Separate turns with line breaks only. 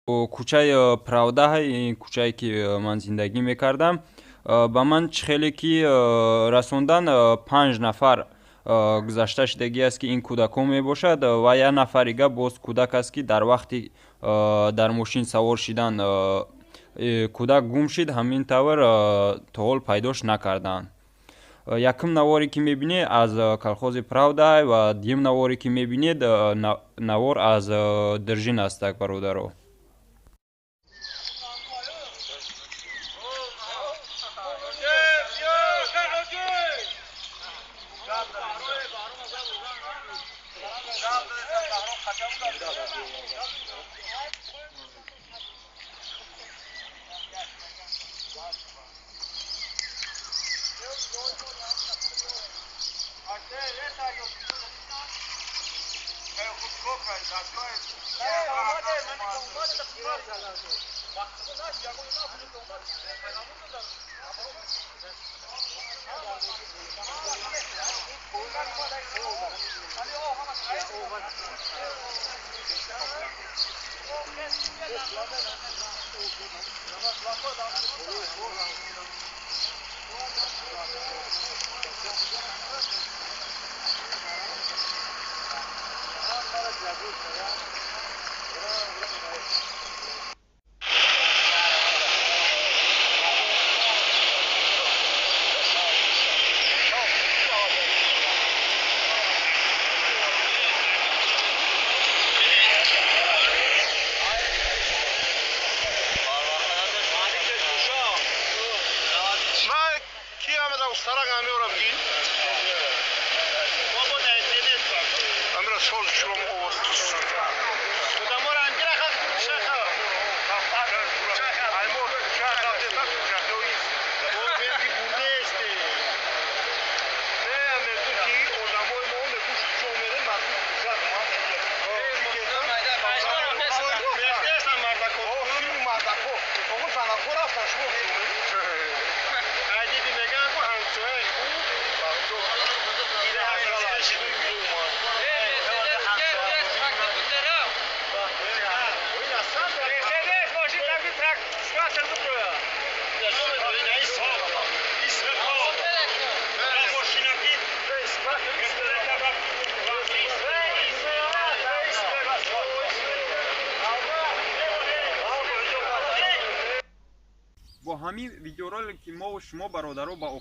Кӯчаи Правда, ин кӯчае ки ман зиндагӣ мекардам, ба ман чӣ хеле ки расондан, 5 нафар гузашта шудагӣ аст, ки ин кӯдакон мебошад, ва як нафарига боз кӯдак аст, ки дар вақти дар мошин савор шидан кӯдак гум шид. Ҳамин тавр то ҳол пайдош накарданд. Якум наворе ки мебинед, аз колхози Правда, ва дуюм наворе ки мебинед, навор аз Держин астак, бародаро. Бо ҳамин видеоролик ки мо шумо, бародаро, ба